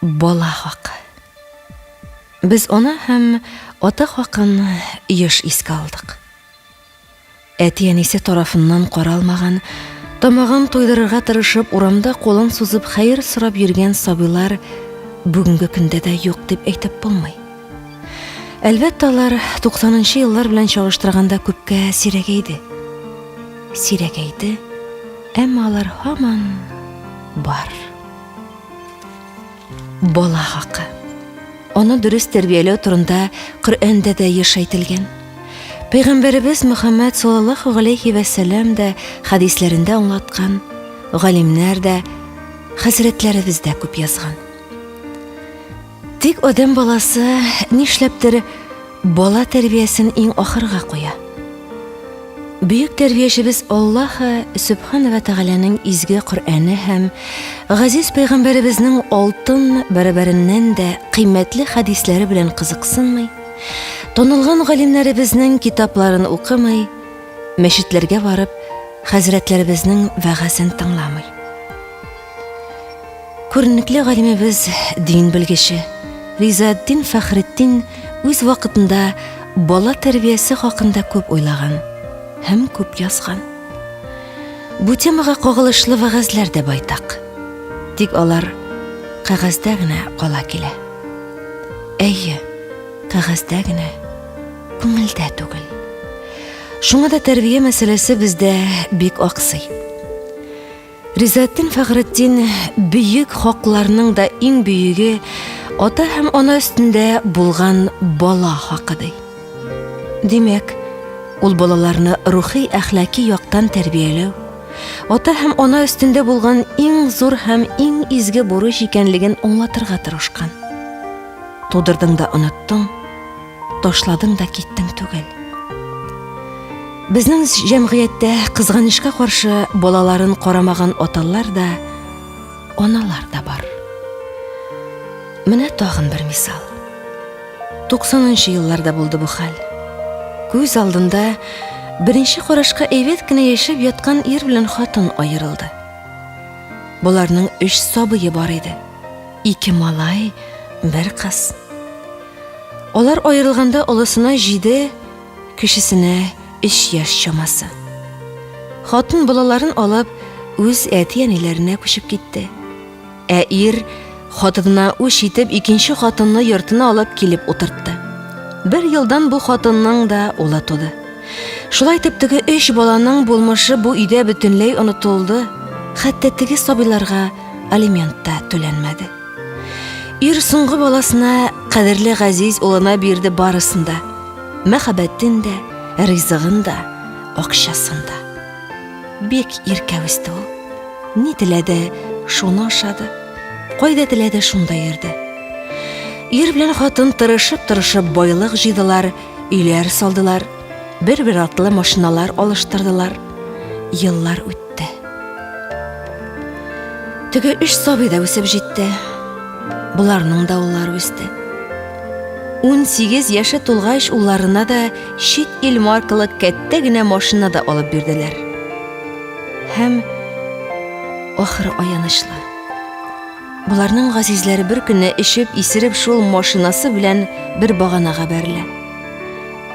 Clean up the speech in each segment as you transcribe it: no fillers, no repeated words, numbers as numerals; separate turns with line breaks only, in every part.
Бала хакы. Без ана һәм ата хакын еш искә алдык. Әти-әнисе тарафыннан каралмаган, тамагын туйдырырга тырышып, урамда кулын сузып хәер сорап йөргән сабыйлар бүгенге көндә дә юк дип әйтеп булмый. Әлбәттә, алар 90 нчы еллар белән чагыштырганда күпкә сирәгәйде. Сирәгәйде, әмма алар һаман бар. Бала хакы. Аны дөрес тәрбияләү турында Коръәндә дә еш әйтелгән. Пәйгамбәребез Мөхәммәд саллаллаһу галәйһи вә сәлләм дә хәдисләрендә аңлаткан, галимнәр дә, хәзрәтләребез дә күп язган. Тик адәм баласы нишләптер бала тәрбиясен иң ахырга куя. Бөек тәрбиячебез Аллаһы Сөбхана вә Тәгаләнең изге Коръәне һәм газиз пәйгамбәребезнең алтын бәрабәреннән дә кыйммәтле хәдисләре белән кызыксынмый, танылган галимнәребезнең китапларын укымый, мәчетләргә барып, хәзрәтләребезнең вәгазен тыңламый. Күренекле галимебез, дин белгече Ризаэтдин Фәхретдин үз вакытында бала тәрбиясе хакында күп уйлаган һәм күп язган. Бу темага кагылышлы вәгазьләр дә байтак. Тик алар кәгазьдә генә кала килә. Әйе, кәгазьдә генә, күңелдә түгел. Шуңа да тәрбия мәсьәләсе бездә бик аксый. Ризаэтдин Фәхретдин бөек хакларның да иң бөеге ата һәм ана өстендә булган бала хакы ди. Димәк, ул балаларны рухи әхлаки яктан тәрбияләү, ата һәм ана өстендә булган иң зур һәм иң изге бурыч икәнлеген аңлатырга тырышкан. Тудырдың да оныттың, ташладың да киттең түгел. Безнең җәмгыятьтә кызганычка каршы балаларын карамаган аталар да, аналар да бар. Менә тагын бер мисал. 90 елларда булды бу хәл. Күз алдында беренче карашка әйбәт кенә яшәп яткан ир белән хатын аерылды. Боларның өч сабые бар иде. Ике малай, бер кыз. Алар аерылганда олысына җиде, кечесенә өч яшь чамасы. Хатын балаларын алып, үз әти-әниләренә күчеп китте. Ә ир хатынына үч итеп икенче хатынны йортына алып килеп утыртты. Бер елдан бу хатынның да улы туды. Шулай итеп теге өч баланың булмышы бу өйдә бөтенләй онытылды. Хәтта теге сабыйларга алимент та түләнмәде. Ир соңгы баласына, кадерле газиз улына бирде барысын да. Мәхәббәтен дә, ризыгын да, акчасын да. Бик иркә үсте ул. Ни теләде, шуны ашады. Кайда теләде, шунда йөрде. Ир белән хатын тырышып-тырышып байлык җыйдылар, өйләр салдылар, бер-бер артлы машиналар алыштырдылар. Еллар үтте. Теге өч сабый да үсеп җитте. Боларның да уллары үсте. 18 яше тулгач улларына да чит ил маркалы кәттә генә машина да алып бирделәр. Һәм ахыры аянычлы. Боларның газизләре бер көнне эчеп, исереп шул машинасы белән бер баганага бәрелә.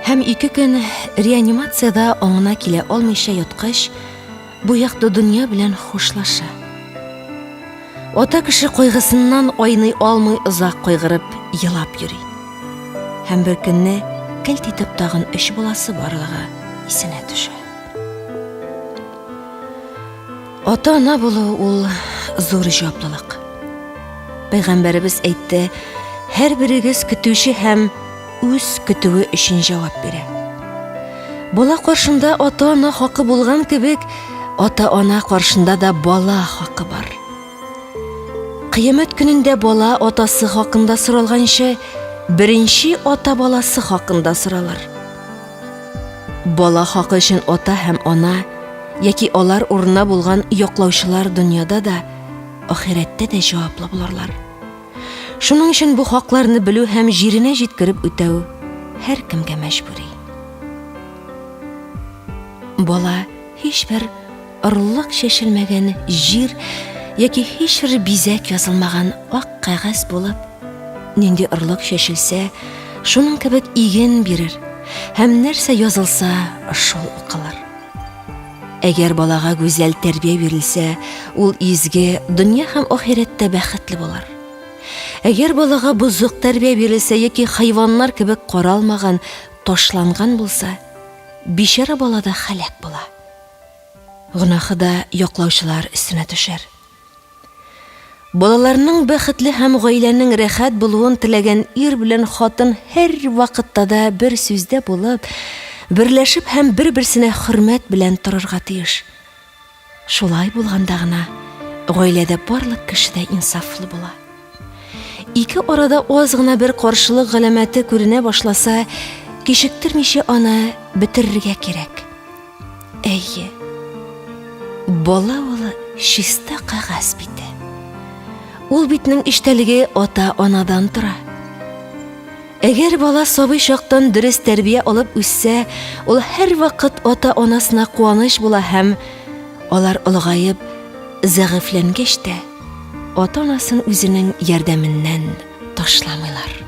Һәм ике көн реанимациядә аңына килә алмыйча яткач, бу якты дөнья белән хушлаша. Ата кеше кайгысыннан айный алмый озак кайгырып, елап йөри. Һәм бер көнне келт итеп тагын өч баласы барлыгы исенә төшә. Ата-ана булу ул зур җаваплылык. Пәйгамбәребез әйтте, һәрберегез көтүче һәм үз көтүе өчен җавап бирә. Бала каршында ата-ана хакы булган кебек, ата-ана каршында да бала хакы бар. Кыямәт көнендә бала атасы хакында соралганчы, беренче ата баласы хакында соралыр. Бала хакы өчен ата һәм ана яки алар урынына булган яклаучылар дөньяда да, ахирәттә дә җаваплы булырлар. Шуның өчен бу хакларны белү һәм җиренә җиткереп үтәү һәркемгә мәҗбүри. Бала һичбер орлык чәчелмәгән җир яки һичбер бизәк язылмаган ак кәгазь булып, нинди орлык чәчелсә, шуның кебек иген бирер һәм нәрсә язылса, шул укылыр. Әгәр балага гүзәл тәрбия бирелсә, ул изге, дөнья һәм ахирәттә бәхетле булыр. Әгәр балага бозык тәрбия бирелсә яки хайваннар кебек каралмаган, ташланган булса, бичара бала да һәлак була. Гөнаһы да яклаучылар өстенә төшәр. Балаларның бәхетле һәм гаиләнең рәхәт булуын теләгән ир белән хатын һәрвакытта да бер сүздә булып, берләшеп һәм бер-берсенә хөрмәт белән торырга тиеш. Шулай булганда гына гаиләдә барлык кеше дә инсафлы була. Ике арада аз гына бер каршылык галәмәте күренә башласа, кичектермичә аны бетерергә кирәк. Әйе. Бала ул чиста кәгазь бите. Ул битнең эчтәлеге ата-анадан тора. Әгәр бала сабый чактан дөрес тәрбия алып үссә, ул һәрвакыт ата-анасына куаныч була һәм алар олыгаеп, зәгыйфьләнгәч тә, ата-анасын үзенең ярдәменнән ташламыйлар.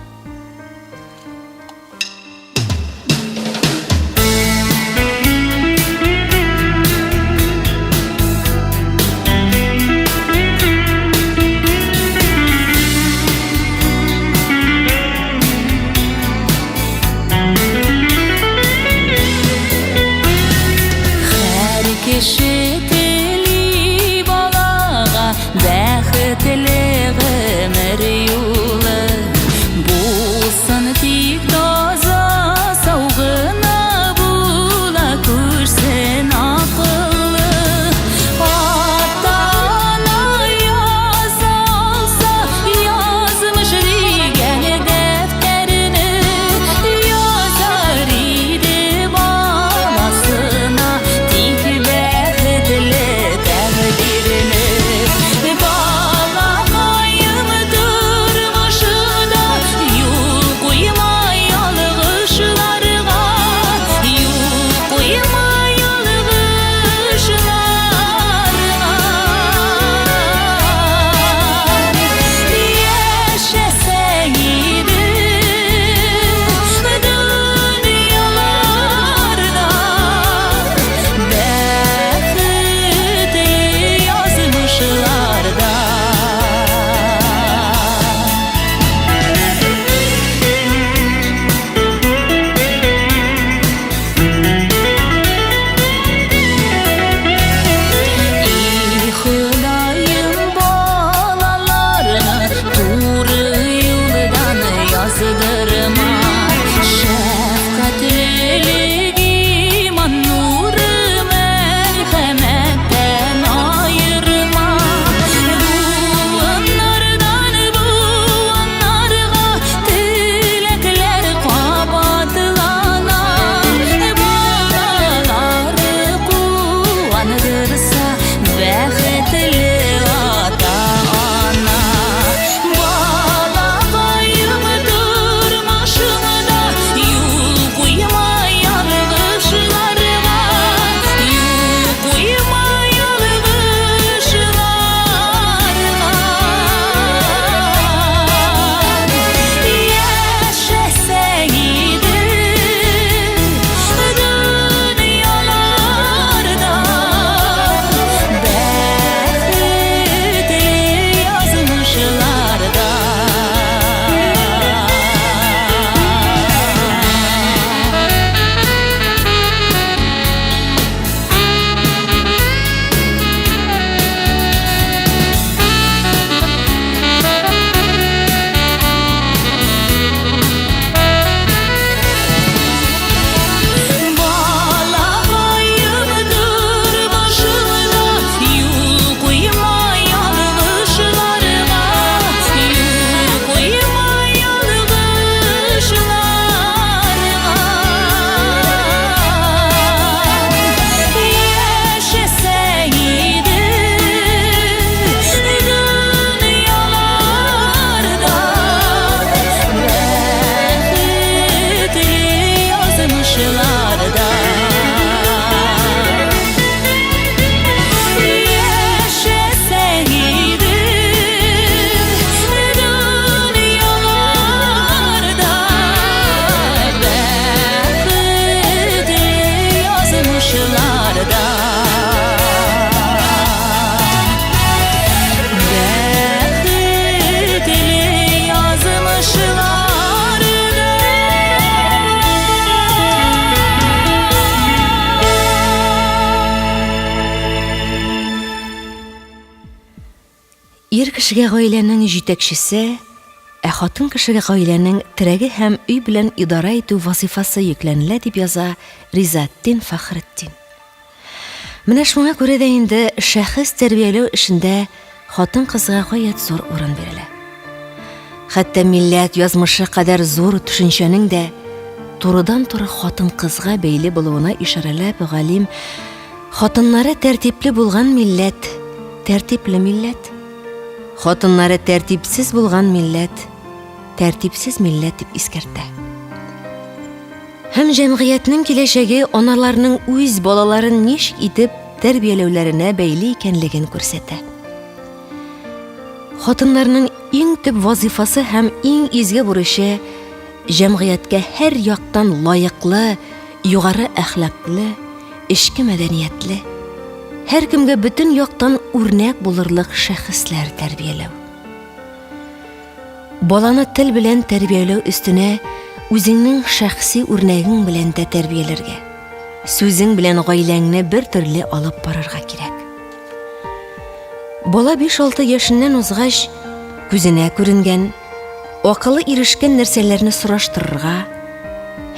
Кеше тели балага бәхетле гомер юлы. Булсын тик таза, сау гына була күрсен акыллы. Ата-ана яза алса, язмыш дигән дәфтәрне язар иде баласына тик бәхетле. язмышларда. Бәхетле язмышларда.
Ир кешегә гаиләнең җитәкчесе, ә хатын кешегә гаиләнең терәге һәм өй белән идарә итү вазыйфасы йөкләнелә, дип яза Ризаэтдин Фәхретдин. Менә шуңа күрә дә инде шәхес тәрбияләү эшендә хатын-кызга гаять зур урын бирелә. Хәтта милләт язмышы кадәр зур төшенчәнең дә турыдан-туры хатын-кызга бәйле булуына ишарәләп галим Хатыннары тәртипле булган милләт, тәртипле милләт. Хатыннары тәртипсез булган милләт, тәртипсез милләт дип искәртә. Һәм җәмгыятьнең киләчәге аналарның үз балаларын ничек итеп тәрбияләүләренә бәйле икәнлеген күрсәтә. Хатыннарның иң төп вазифасы һәм иң изге бурычы җәмгыятькә һәр яктан лаеклы, югары әхлаклы, эчке мәдәниятле, һәркемгә бөтен яктан үрнәк булырлык шәхесләр тәрбияләү. Баланы тел белән тәрбияләү өстенә үзеңнең шәхси үрнәгең белән дә тәрбияләргә, сүзең белән гаиләңне бер төрле алып барырга кирәк. Бала 5-6 яшеннән узгач, күзенә күренгән, акылы ирешкән нәрсәләрне сораштырырга,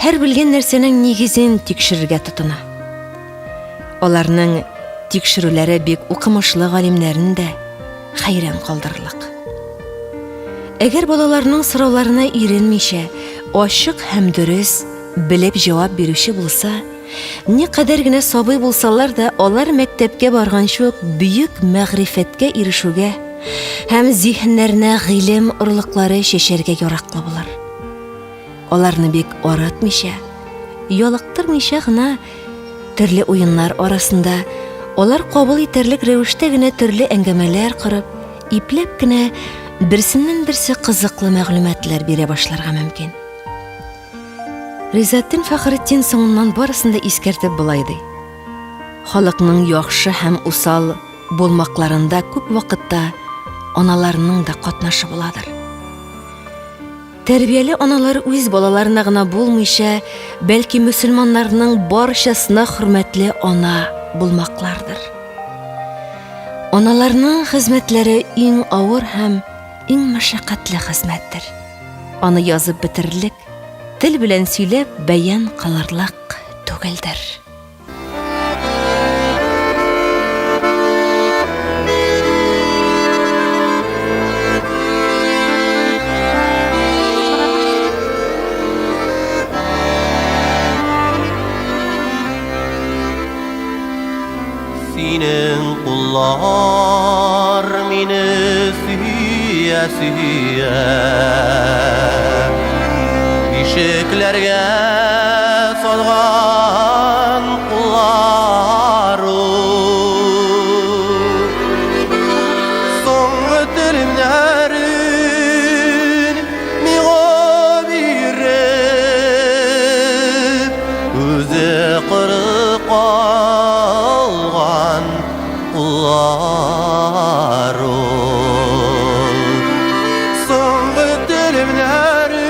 һәр белгән нәрсәнең нигезен тикшерергә тотына. Аларның тикшерүләре бик укымышлы галимнәрен дә хәйран калдырырлык. Әгәр балаларның сорауларына иренмичә, ачык һәм дөрес, белеп җавап бирүче булса, Никадәр генә сабый булсалар да, алар мәктәпкә барганчы ук бөек мәгърифәткә ирешүгә һәм зиһеннәренә гыйлем орлыклары чәчәргә яраклы булыр. Аларны бик арытмыйча, ялыктырмыйча гына төрле уеннар арасында алар кабул итәрлек рәвештә генә төрле әңгәмәләр корып, ипләп кенә берсеннән-берсе кызыклы мәгълүматлар бирә башларга мөмкин. Ризатдин Фәхретдин соңыннан барысын да искәртеп болай ди. Халыкның яхшы һәм усал булмакларында күп вакытта аналарның да катнашы буладыр. Тәрбияле аналар үз балаларына гына булмыйча, бәлки мөселманнарның барчасына хөрмәтле ана булмаклардыр. Аналарның хезмәтләре иң авыр һәм иң мәшәкатьле хезмәттер. Аны язып бетерерлек, тел белән сөйләп бәян кылырлык түгелдер.
Синең куллар мине сөя-сөя Ишекләргә салган куллар Соңгы телемнәрен миңа биреп Үзе коры калган куллар ул. Соңгы телемнәрен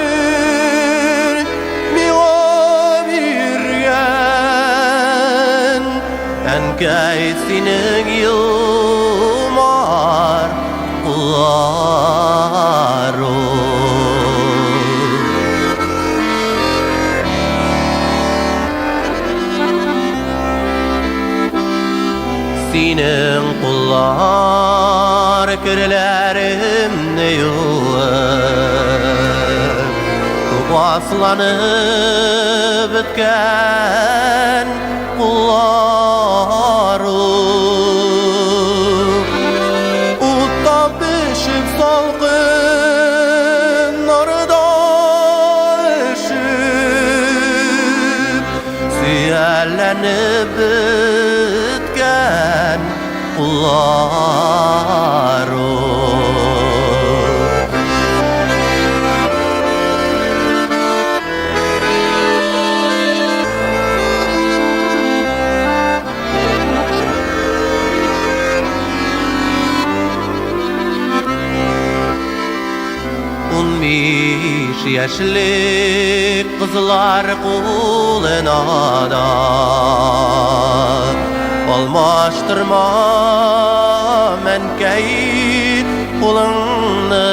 миңа биргән Әнкәй синең елмар куллар ул. Синең куллар керләремне юып, Тупасланып беткән куллар Утта пешеп салкын нарда өшеп, Сөялләнеп беткән куллар ул. Биш яшьлек кызлар кулына да Алмаштырма, әнкәй, кулыңны.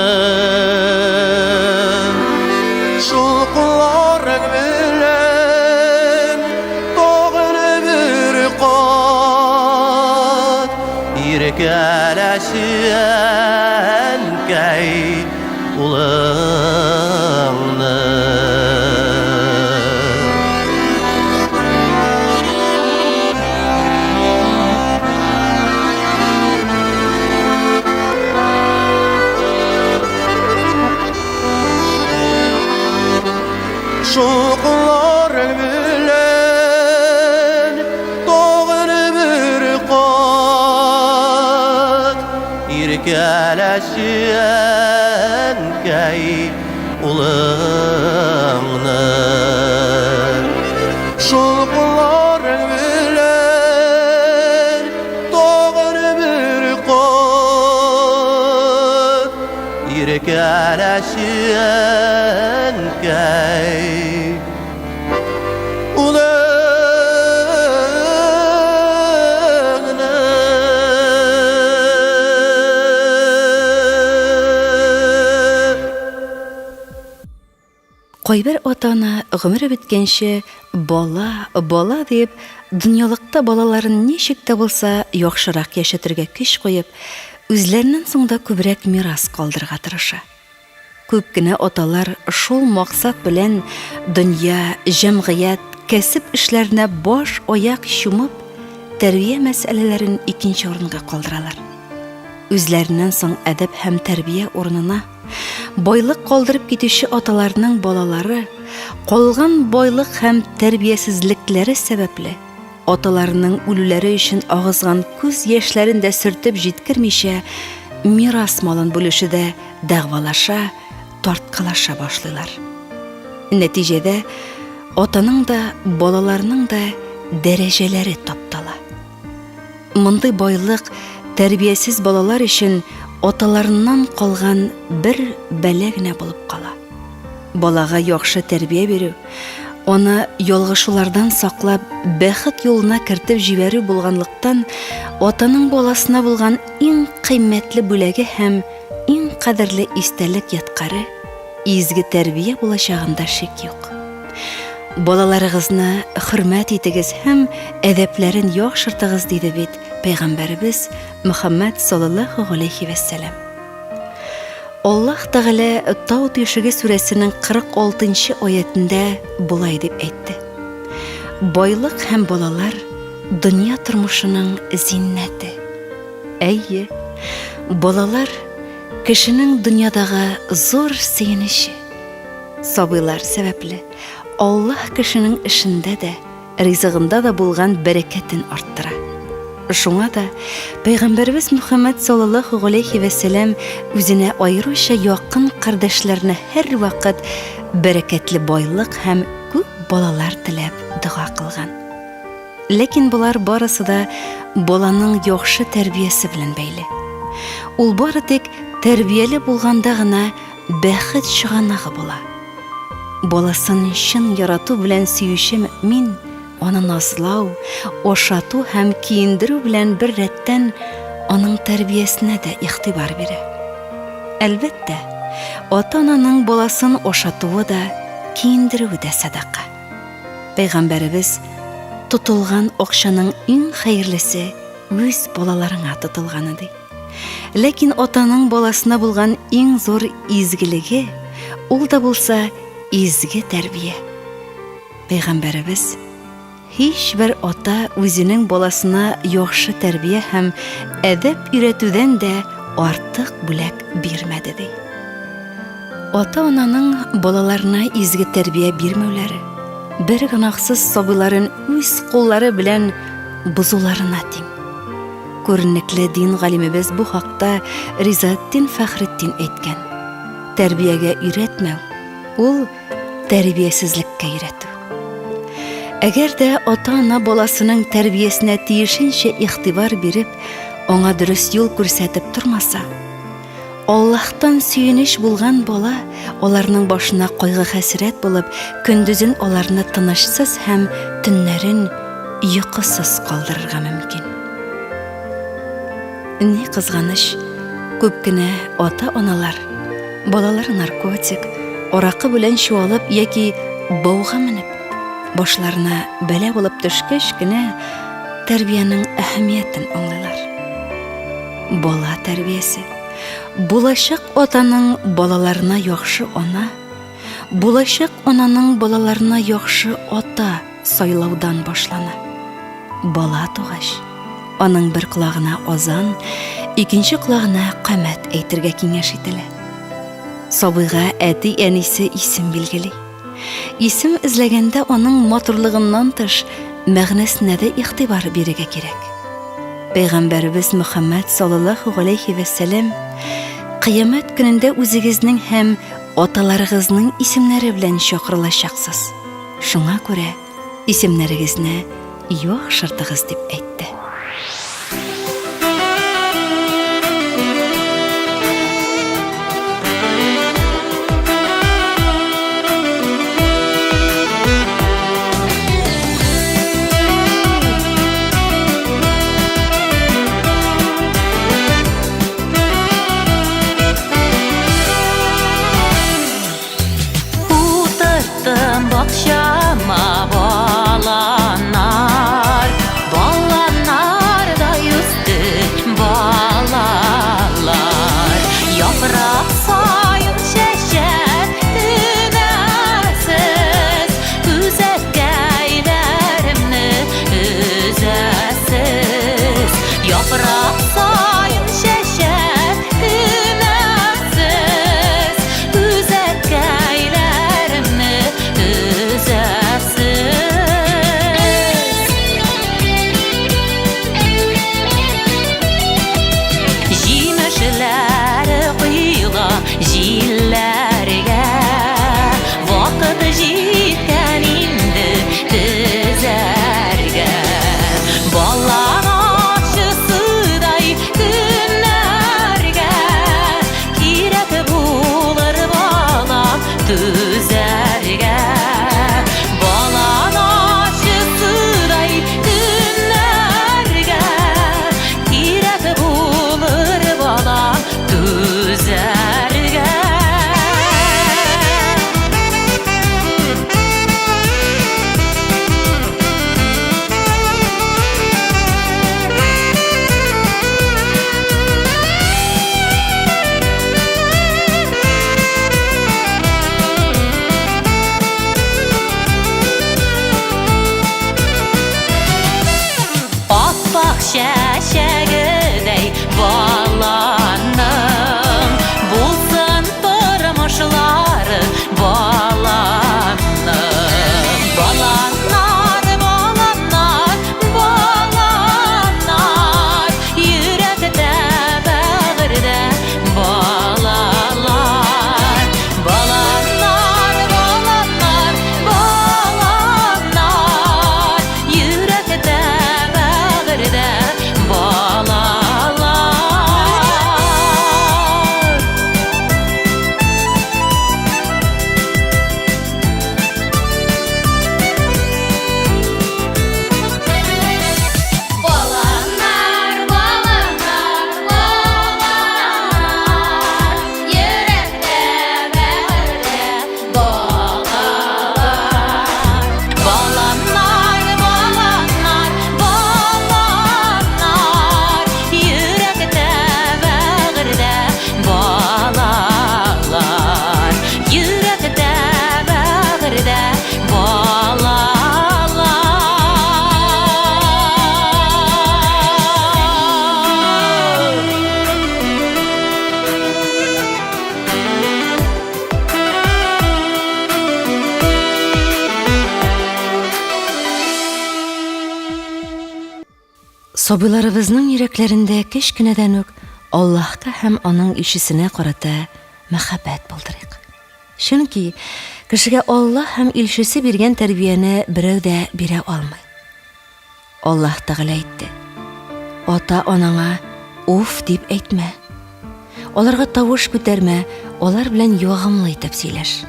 Шул кулларың белән тагын бер кат Иркәләче, әнкәй, улыңны. Шул кулларың белән тагын бер кат Иркәләче, әнкәй, улыңны. Шул кулларың белән тагын бер кат Иркәләче, әнкәй, улыңны.
Кайбер ата-ана гомере беткәнче бала, бала дип, дөньялыкта балаларын ничек тә булса яхшырак яшәтергә көч куеп, үзләреннән соң да күбрәк мирас калдырырга тырыша. Күп кенә аталар шул максат белән дөнья, җәмгыять, кәсеп эшләренә баш-аяк чумып, тәрбия мәсьәләләрен икенче урынга калдыралар. Үзләреннән соң әдәп һәм тәрбия урынына байлык калдырып китүче аталарның балалары калган байлык һәм тәрбиясезлекләре сәбәпле, Аталарының үлүләре өчен агызган күз яшьләрен дә сөртеп җиткермичә, мирас малын бүлешүдә дәгъвалаша, тарткалаша башлыйлар. Нәтиҗәдә, атаның да, балаларның да дәрәҗәләре таптала. Мондый байлык тәрбиясез балалар өчен аталарыннан калган бер бәла генә булып кала. Балага яхшы тәрбия бирү, аны ялгышулардан саклап, бәхет юлына кертеп җибәрү булганлыктан, атаның баласына булган иң кыйммәтле бүләге һәм иң кадерле истәлек ядкаре изге тәрбия булачагында шик юк. Балаларыгызны хөрмәт итегез һәм әдәпләрен яхшыртыгыз, диде бит пәйгамбәребез Мөхәммәд саллаллаһу галәйһи вәссәлам. Аллаһ Тәгалә Тау тишеге сүрәсенең 46 нчы аятендә болай дип әйтте. Байлык һәм балалар дөнья тормышының зиннәте. Әйе, балалар кешенең дөньядагы зур сөенече. Сабыйлар сәбәпле Аллаһ кешенең эшендә дә, ризыгында да булган бәрәкәтен арттыра. Шуңа да Пәйгамбәребез Мөхәммәд саллаллаһу галәйһи вә сәлам үзенә аеруча якын кардәшләренә һәрвакыт бәрәкәтле байлык һәм күп балалар теләп дога кылган. Ләкин болар барысы да баланың яхшы тәрбиясе белән бәйле. Ул бары тик тәрбияле булганда гына бәхет чыганагы була. Баласын чын ярату белән сөюче мөэмин аны назлау, ашату һәм киендерү белән бер рәттән аның тәрбиясенә дә игътибар бирә. Әлбәттә, ата-ананың баласын ашатуы да, киендерүе дә сәдака. Пәйгамбәребез тотылган акчаның иң хәерлесе үз балаларыңа тотылганы ди. Ләкин атаның баласына булган иң зур изгелеге, ул да булса изге тәрбия. Пәйгамбәребез һичбер ата үзенең баласына яхшы тәрбия һәм әдәп өйрәтүдән дә артык бүләк бирмәде ди. Ата-ананың балаларына изге тәрбия бирмәүләре, бер гөнаһсыз сабыйларын үз куллары белән бозуларына тиң. Күренекле дин галимебез бу хакта Ризаэддин Фәхретдин әйткән. Тәрбиягә өйрәтмәү, ул тәрбиясезлеккә өйрәтү. Әгәр дә ата-ана баласының тәрбиясенә тиешенчә игътибар биреп, аңа дөрес юл күрсәтеп тормаса, Аллаһтан сөенеч булган бала аларның башына кайгы-хәсрәт булып, көндезен аларны тынычсыз һәм төннәрен йокысыз калдырырга мөмкин. Ни кызганыч, күп кенә ата-аналар балалары наркотик, аракы белән чуалып яки бауга менеп, башларына бәла булып төшкәч кенә тәрбиянең әһәмиятен аңлыйлар. Бала тәрбиясе. Булачак атаның балаларына яхшы ана, булачак ананың балаларына яхшы ата сайлаудан башлана. Бала тугач, аның бер колагына азан, икенче колагына камәт әйтергә киңәш ителә. Сабыйга әти-әнисе исем билгели. Исем эзләгәндә аның матурлыгыннан тыш, мәгънәсенә дә игътибар бирергә кирәк. Пәйгамбәребез Мөхәммәд саллаллаһу галәйһи вә сәлам Кыямәт көнендә үзегезнең һәм аталарыгызның исемнәре белән чакырылачаксыз. Шуңа күрә исемнәрегезне яхшыртыгыз дип әйтте.
Утырттым бакчама баланнар, Баланнардай үсте балалар. Яфрак саен чәчәк түгәсез, Күзәткәйләремне өзәсез. Яфрак саен чәчәк түмәсез, Күзәткәйләремне өзәсез. Җимешләре коела җилләргә, Вакыт җиткән инде төзәргә. Балан ачысыдай көннәргә, Кирәк булыр балам түзәргә. Балан ачысыдай көннәргә, Кирәк булыр балам түзәргә. Аппак чәчәгедәй баланың Булсын тормышлары баланың. Баланнар, баланнар, баланнар, Йөрәктә, бәгырьдә балалар. Баланнар, баланнар, баланнар, Йөрәктә, бәгырьдә балалар. Баланнар, баланнар, баланнар, Йөрәктә, бәгырьдә балалар. Баланнар, баланнар, баланнар, Йөрәктә, бәгырьдә балалар. Йөрәктә, бәгырьдә балалар.
Сабыйларыбызның йөрәкләрендә кечкенәдән үк Аллаһка һәм аның илчесенә карата мәхәббәт булдырыйк. Чөнки кешегә Аллаһ һәм илчесе биргән тәрбияне берәү дә бирә алмый. Аллаһ Тәгалә әйтте: Ата-анаңа уф дип әйтмә. Аларга тавыш күтәрмә, алар белән ягымлы итеп сөйләш.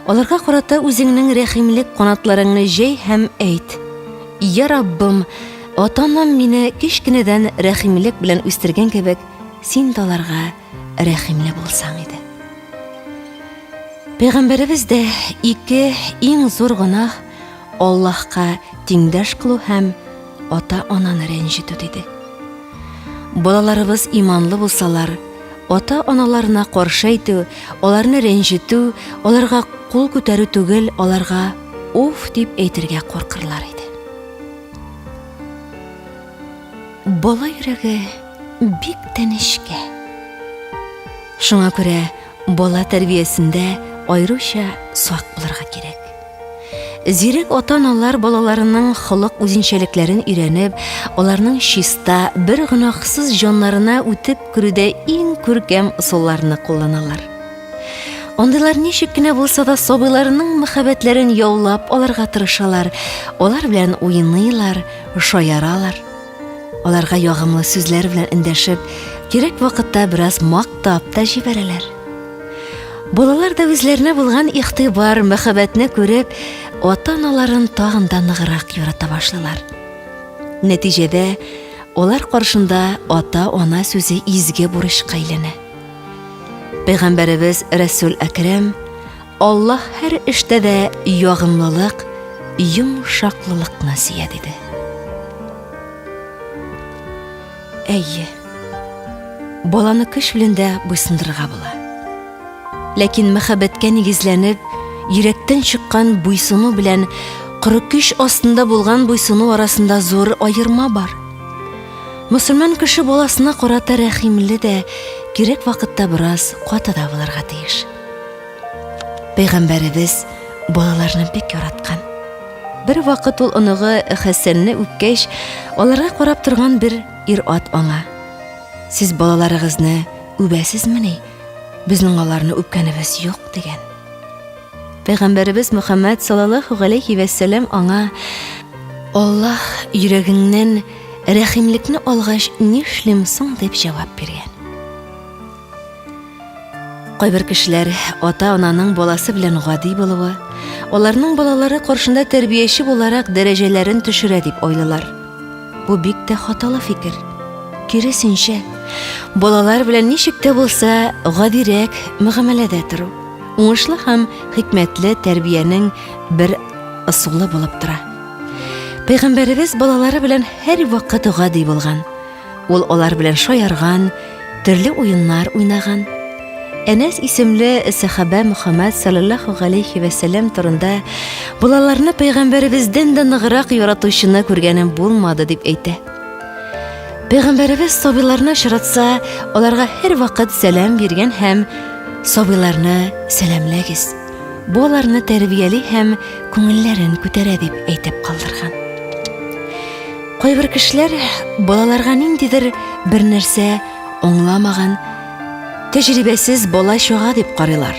Аларга карата үзеңнең рәхимлек канатларыңны җәй һәм әйт: Я Раббым, ата-анам мине кечкенәдән рәхимлек белән үстергән кебек, син дә аларга рәхимле булсаң иде. Пәйгамбәребез дә ике иң зур гөнаһ Аллаһка тиңдәш кылу һәм ата-ананы рәнҗетү диде. Балаларыбыз иманлы булсалар, ата-аналарына каршы әйтү, аларны рәнҗетү, аларга кул күтәрү түгел, аларга уф дип әйтергә куркырлар иде. Бала йөрәге бик тә нечкә. Шуңа күрә бала тәрбиясендә аеруча сак булырга кирәк. Зирәк ата-аналар балаларының холык үзенчәлекләрен өйрәнеп, аларның чиста, бер гөнаһсыз җаннарына үтеп керүдә иң күркәм ысулларны кулланалар. Андыйлар ничек кенә булса да сабыйларының мәхәббәтләрен яулап алырга тырышалар, алар белән уйныйлар, шаяралар. Аларга ягымлы сүзләр белән эндәшеп, кирәк вакытта бераз мактап та җибәрәләр. Балалар да үзләренә булган игътибар, мәхәббәтне күреп, ата-аналарын тагын да ныграк ярата башлыйлар. Нәтиҗәдә, алар каршында ата-ана сүзе изге бурычка әйләнә. Пәйгамбәребез Рәсүл Әкрәм Аллаһ һәр эштә дә ягымлылык, йомшаклылыкны сөя диде. Әйе. Баланы көч белән дә буйсындырырга була. Ләкин мәхәббәткә нигезләнеп, йөрәктән чыккан буйсыну белән коры көч астында булган буйсыну арасында зур аерма бар. Мөселман кеше баласына карата рәхимле дә, кирәк вакытта бераз каты да булырга тиеш. Пәйгамбәребез балаларны бик яраткан. Бер вакыт ул оныгы Хәсәнне үпкәч, аларга карап торган бер ир-ат аңа: "Сез балаларыгызны үбәсезмени? Безнең аларны үпкәнебез юк", дигән. Пәйгамбәребез Мөхәммәд саллаллаһу галәйһи вә сәлләм аңа: "Аллаһ йөрәгеңнән рәхимлекне алгач, нишлим соң?" дип җавап биргән. Кайбер кешеләр ата-ананың баласы белән гади булуы, аларның балалары каршында тәрбияче буларак дәрәҗәләрен төшерә дип уйлыйлар. Бу бик тә хаталы фикер. Киресенчә, балалар белән ничек тә булса гадирәк мөгамәләдә тору, уңышлы һәм хикмәтле тәрбиянең бер ысулы булып тора. Пәйгамбәребез балалары белән һәрвакыт гади булган. Ул алар белән шаярган, төрле уеннар уйнаган. Әнәс исемле сәхабә Мөхәммәд саллаллаһу галәйһи вә сәлләм турында балаларны пәйгамбәребездән дә ныграк яратучыны күргәнем булмады дип әйтә. Пәйгамбәребез сабыйларны очратса, аларга һәрвакыт сәлам биргән һәм сабыйларны сәламләгез. Бу аларны тәрбияли һәм күңелләрен күтәрә дип әйтеп калдырган. Кайбер кешеләр балаларга ниндидер бер нәрсә аңламаган, тәҗрибәсез бала чага дип карыйлар.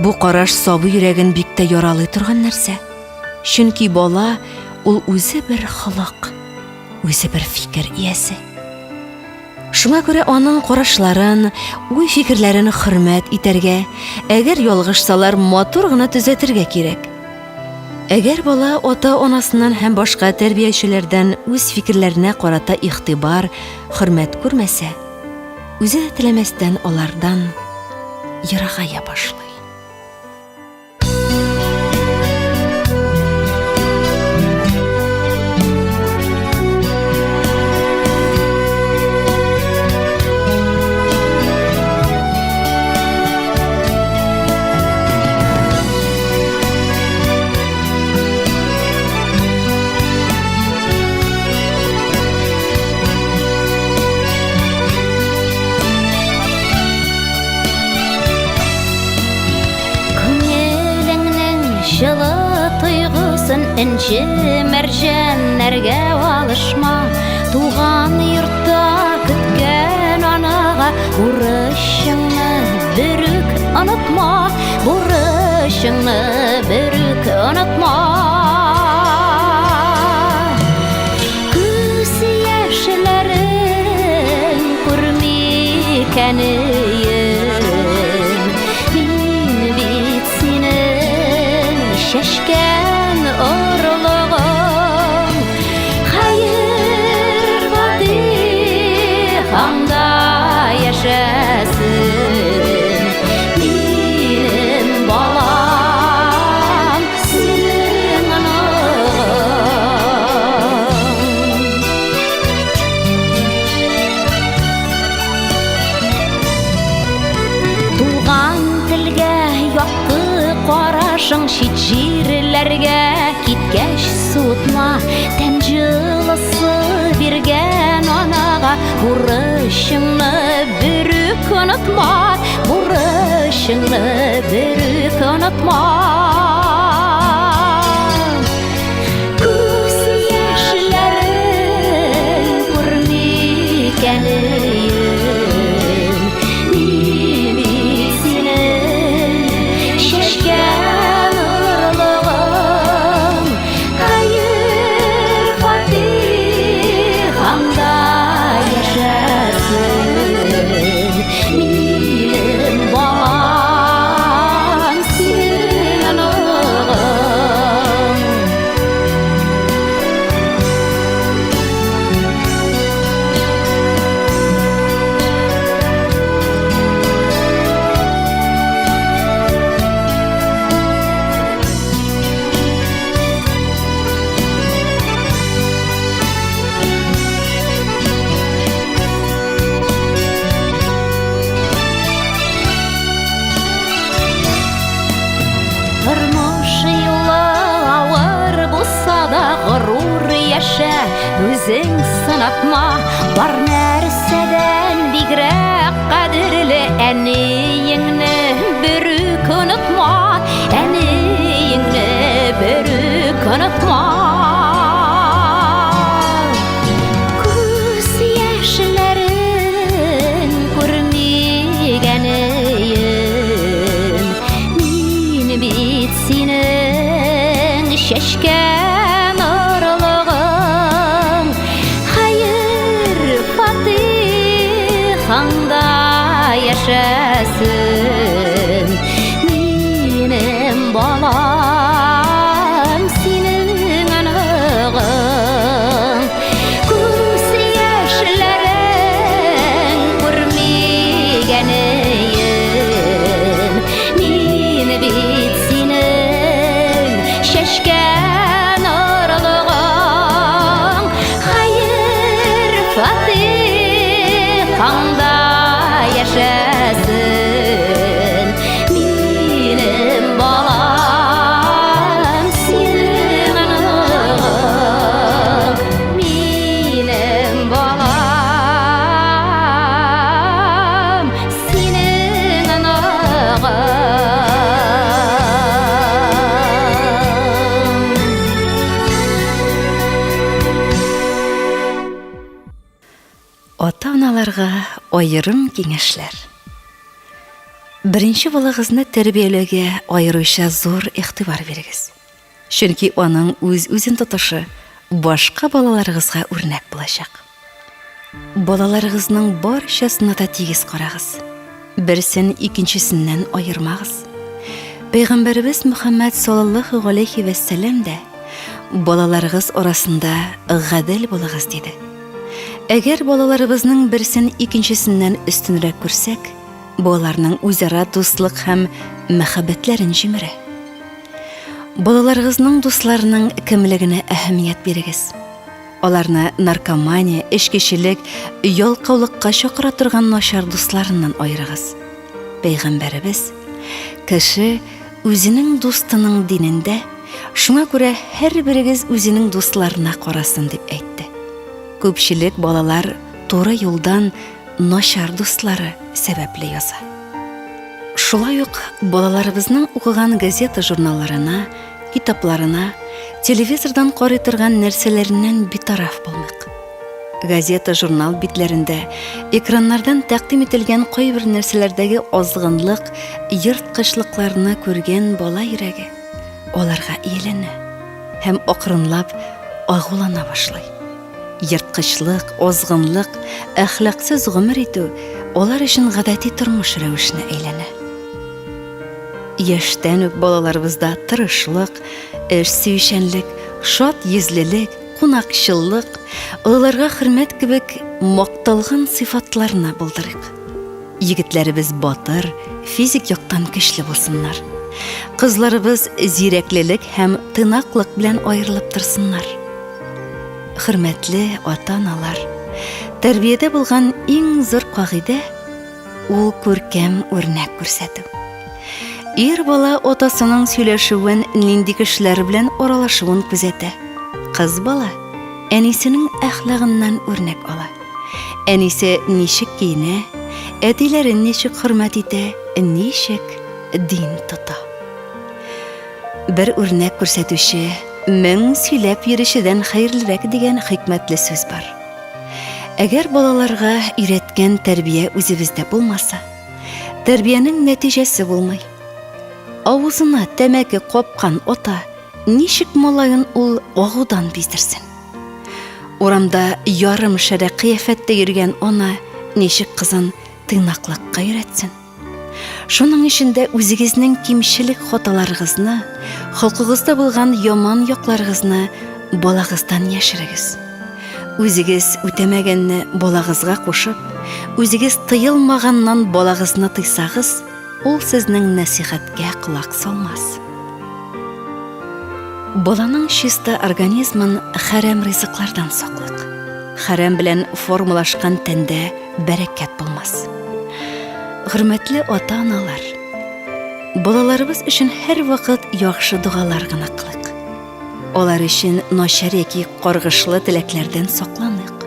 Бу караш сабый йөрәген бик тә яралый торган нәрсә. Чөнки бала ул үзе бер холык, үзе бер фикер иясе. Шуңа күрә аның карашларын, уй-фикерләрен хөрмәт итәргә, әгәр ялгышсалар, матур гына төзәтергә кирәк. Әгәр бала ата-анасыннан һәм башка тәрбиячеләрдән үз фикерләренә карата игътибар, хөрмәт күрмәсә, үзе дә теләмәстән алардан ерагая башлый.
Күңелеңнең җылы тойгысын энҗе мәрҗәннәргә алышма. Туган йортта көткән анага бурычыңны берүк онытма, бурычыңны берүк онытма. Күз яшьләрен күрмик. әнкәнеем. Мин бит синең чәчкән орлыгың. Хәер, фатихаңда яшәсен. Минем балам, синең оныгың. Туган телгә якты карашың чит җирләргә киткәч суытма, тән җылысы биргән анага бурычыңны берүк онытма, бурычыңны берүк онытма. Күз яшьләрен күрмикәнем, мин бит синең чәчкән орлыгың. Хәер, фатихаңда яшәсен минем балам, синең оныгың. Тормыш юлы авыр булса да горур яшә, үзең сынатма, бар нәрсәдән бигрәк кадерле әниеңне берүк онытма, әниеңне берүк онытма. Күз яшьләрен күрмигәнеем, мин бит синең чәчкән орлыгың. Хәер, фатихаңда яшәсен минем балам, синең оныгың. Күз яшьләрен күрмигәнеем, мин бит синең чәчкән орлыгың. Хәер, фатихаңда яшәсен минем балам, синең оныгың. Минем балам, синең оныгың.
Ата-аналарга аерым киңәшләр. Беренче балагызны тәрбияләүгә аеруча зур игътибар бирегез. Чөнки аның үз-үзен тотышы башка балаларыгызга үрнәк булачак. Балаларыгызның барчасына да тигез карагыз. Берсен икенчесеннән аермагыз. Пәйгамбәребез Мөхәммәд саллаллаһу галәйһи вә сәлләм дә балаларыгыз арасында гадел булыгыз диде. Әгәр балаларыбызның берсен икенчесеннән өстенрәк күрсәк, бу аларның үзара дуслык һәм мәхәббәтләрен җимерә. Балаларыгызның дусларының кемлегенә әһәмият бирегез. Аларны наркомания, эчкечелек, ялкаулыкка чакыра торган начар дусларыннан аерыгыз. Пәйгамбәребез, Кеше үзенең дустының динендә, шуңа күрә һәрберегез үзенең дусларына карасын, дип әйтте. Күпчелек балалар туры юлдан начар дуслары сәбәпле яза. Шулай ук балаларыбызның укыган газета-журналларына, китапларына, телевизордан карый торган нәрсәләреннән битараф булмыйк. Газета-журнал битләрендә, экраннардан тәкъдим ителгән кайбер нәрсәләрдәге азгынлык, ерткычлыкларны күргән бала йөрәге аларга ияләнә һәм акрынлап агулана башлый. Ерткычлык, азгынлык, әхлаксыз гомер итү алар өчен гадәти тормыш рәвешенә әйләнә. Яшьтән үк балаларыбызда тырышлык, эш сөючәнлек, шат йөзлелек, кунакчыллык, олыларга хөрмәт кебек макталган сыйфатларны булдырыйк. Егетләребез батыр, физик яктан көчле булсыннар. Кызларыбыз зирәклелек һәм тыйнаклык белән аерылып торсыннар. Хөрмәтле ата-аналар, тәрбиядә булган иң зур кагыйдә ул күркәм үрнәк күрсәтү. Ир бала атасының сөйләшүен, нинди кешеләр белән аралашуын күзәтә. Кыз бала әнисенең әхлагыннан үрнәк ала. Әнисе ничек киенә, әтиләрен ничек хөрмәт итә, ничек дин тота. Бер үрнәк күрсәтүче, мең сөйләп йөрүчедән хәерлерәк дигән хикмәтле сүз бар. Әгәр балаларга өйрәткән тәрбия үзебездә булмаса, тәрбиянең нәтиҗәсе булмый. Авызына тәмәке капкан ата ничек малаен ул агудан биздерсен? Урамда ярым шәрә кыяфәттә йөргән ана ничек кызын тыйнаклыкка өйрәтсен? Шуның өчен дә үзегезнең кимчелек хаталарыгызны, холкыгызда булган яман якларыгызны балагыздан яшерегез. Үзегез үтәмәгәнне балагызга кушып, үзегез тыелмаганнан балагызны тыйсагыз, ул сезнең нәсихәткә колак салмас. Баланың чиста организмын хәрәм ризыклардан саклык. Хәрәм белән формалашкан тәндә бәрәкәт булмас. Хөрмәтле ата-аналар, балаларыбыз өчен һәрвакыт яхшы догалар гына кылыйк. Алар өчен начар яки каргышлы теләкләрдән сакланыйк.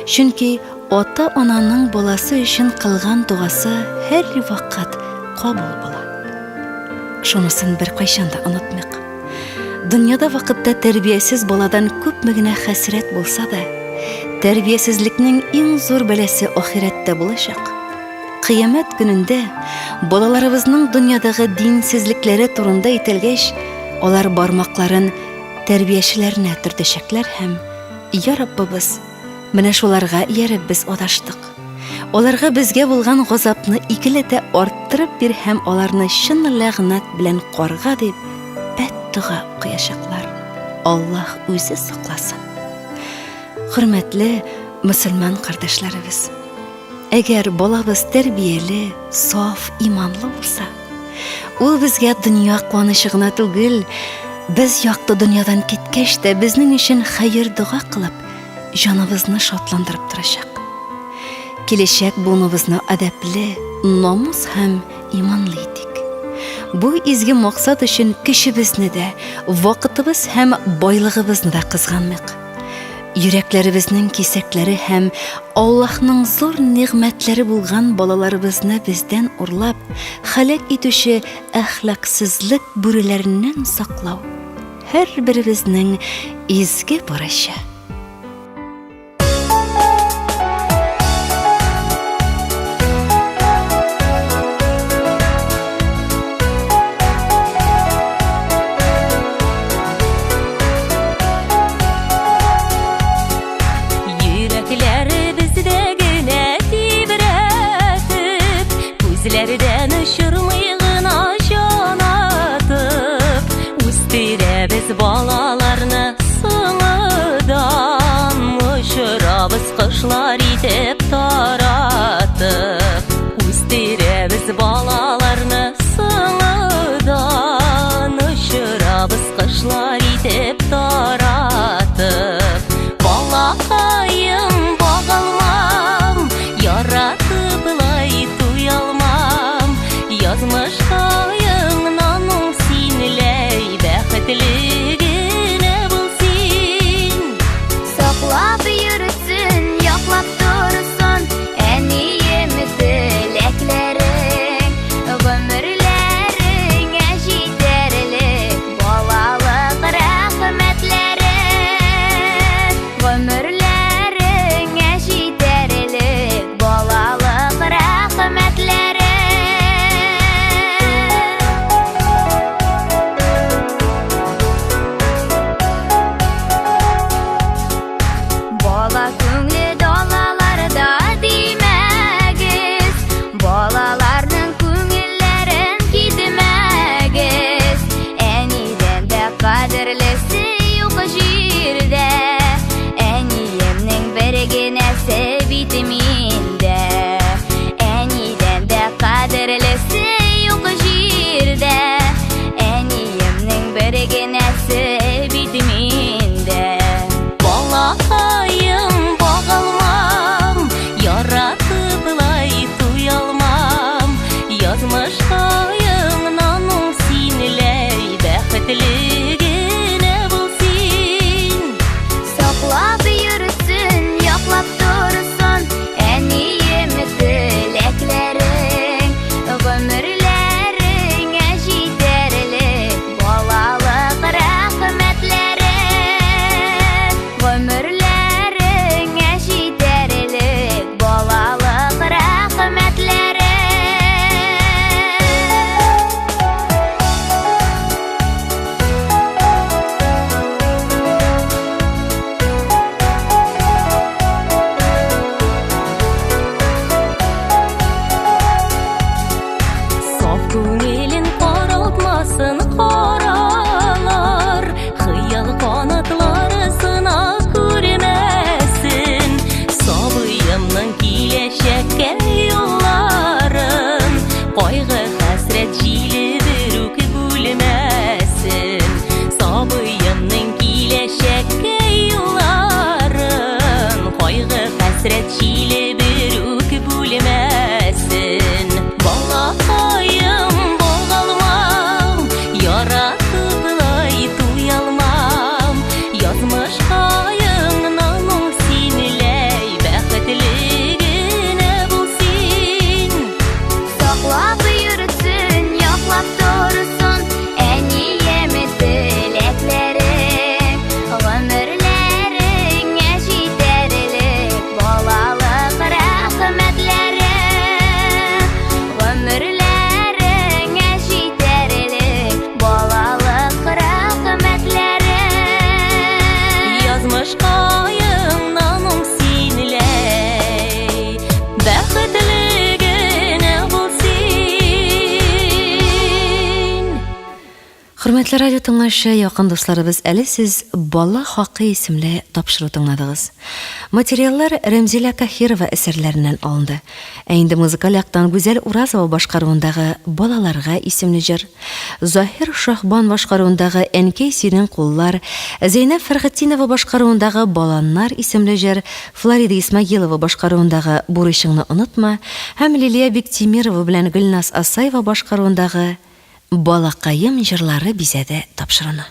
Чөнки ата-ананың баласы өчен кылган догасы һәрвакыт кабул була. Шунысын беркайчан да онытмыйк. Дөньяда вакытта тәрбиясез баладан күпме генә хәсрәт булса да, тәрбиясезлекнең иң зур бәласе ахирәттә булачак. Кыямәт көнендә балаларыбызның дөньядагы динсезлекләре турында әйтелгәч, алар бармакларын тәрбиячеләренә төртәчәкләр һәм, Я Раббыбыз, менә шуларга ияреп без адаштык. Аларга безгә булган газапны икеләтә арттырып бир һәм аларны чын ләгънәт белән карга дип бәддога укыячаклар. Аллаһ үзе сакласын. Хөрмәтле мөселман кардәшләребез! Әгәр балабыз тәрбияле, саф, иманлы булса, ул безгә дөнья куанычы гына түгел, без якты дөньядан киткәч тә безнең өчен хәер-дога кылып, җаныбызны шатландырып торачак. Киләчәк буыныбызны әдәпле, намус һәм иманлы итик. Бу изге максат өчен көчебезне дә, вакытыбыз һәм байлыгыбызны да кызганмыйк. Йөрәкләребезнең кисәкләре һәм Аллаһның зур нигъмәтләре булган балаларыбызны бездән урлап, һәлак итүче әхлаксызлык бүреләреннән саклау һәрберебезнең изге бурычы.
Йөрәкләребездә генә тибрәтеп, күзләрдән очырмый гына җанатып, үстерәбез балаларны соңыдан, очырабыз кошлар итеп таратып, үстерәбез балаларны соңыдан, очырабыз кошлар итеп таратып. Балакаем, багалмам, яратып лай туялмам. Язмышкаеңнан уң синләй бәхетле генә бул син.
Саклап йөртсен, яклап торсын. генәсе бит миндә. Әнидән дә кадерлесе юк җирдә. Әниемнең бер генәсе бит миндә.
Балакаем, багалмам, яратыплай туялмам. Язмышкаеңнан уң синләй бәхетле генә бул син.
Саклап йөрсен, яклап торсын әнием теләкләрең, гомерләреңә җитәрлек балалык рәхмәтләре. Гомерләреңә җитәрлек балалык рәхмәтләре.
Саф күңелен каралтмасын каралар, Хыял канатлары сына күрмәсен. Сабыемның киләчәккә юлларын кайгы хәсрәт җиле берүк бүлмәсен. Сабыемның киләчәккә юлларын кайгы хәсрәт җиле берүк бүлмәсен. Балакаем, багалмам, яратыплай туялмам. Язмышкаеңнан уң синләй бәхетле генә бул син.
Саклап йөрсен, яклап торсын әнием теләкләрең, гомерләреңә җитәрлек балалык рәхмәтләре. Гомерләреңә җитәрлек балалык рәхмәтләре.
Язмышкаеңнан уң синләй бәхетле генә бул син.
Хөрмәтле радио тыңлаучы, якын дусларыбыз, әле сез Бала хакы исемле тапшыру тыңладыгыз. Материаллар Рәмзилә Каһирова әсәрләреннән алынды. Ә инде музыкаль яктан Гүзәл Уразова башкаруындагы Балаларга исемле җыр, Заһир Шаһбан башкаруындагы Әнкәй синең куллар, Зәйнәб Фәрхетдинова башкаруындагы Баланнар исемле җыр, Флорида Исмагилова башкаруындагы Бурычыңны онытма һәм Лилия Биктимирова белән Гөлназ Асаева башкаруындагы Балакаем җырлары бизәде тапшыруны.